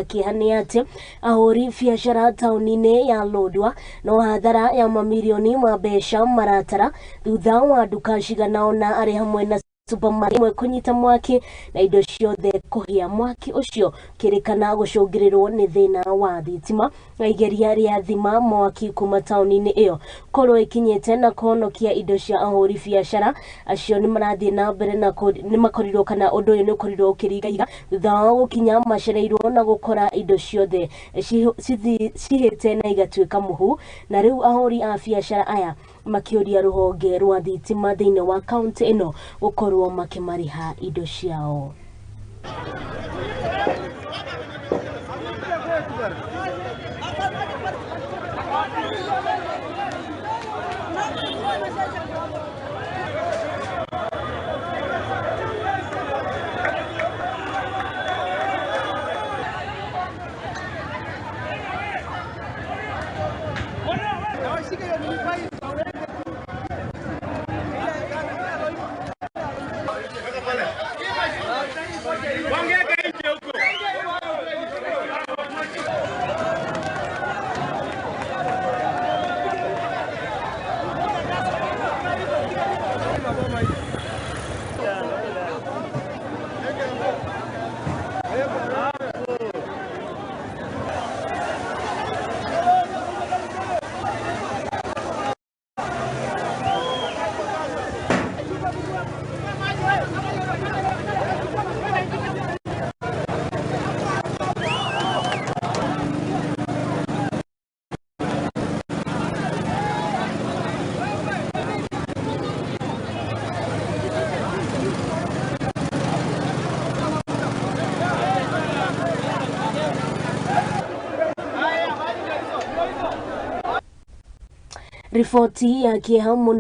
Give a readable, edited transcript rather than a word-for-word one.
Kĩeha nĩ atĩ ahũri biacara taũni-inĩ ya Lodwar no hathara ya mamirioni ma mbeca maratara thutha wa nduka cigana ũna arĩ hamwe na supermarket ĩmwe kũnyita mwaki na indo ciothe kũhĩa. Mwaki ũcio ũkĩrĩkana gũcũngĩrĩrwo nĩ thĩna wa thitima na igeria rĩa thima mwaki kuma taũni-inĩ ĩyo korwo ĩkinyĩte na kũhonokia indo cia ahũri biacara acio nĩ marathiĩ na mbere na nĩ makorirwo kana ũndũ ũyũ nĩ ũkorirwo ũkĩringa ihiga thutha wao gũkinya macereirwo na gũkora indo ciothe cihĩte na igatuĩka mũhu, na rĩu ahũri a biacara aya makĩũria rũhonge rwa thitima thĩinĩ wa kaunti ĩno gũkorwo makĩmarĩha indo ciao. Riboti ya kĩeha mũno.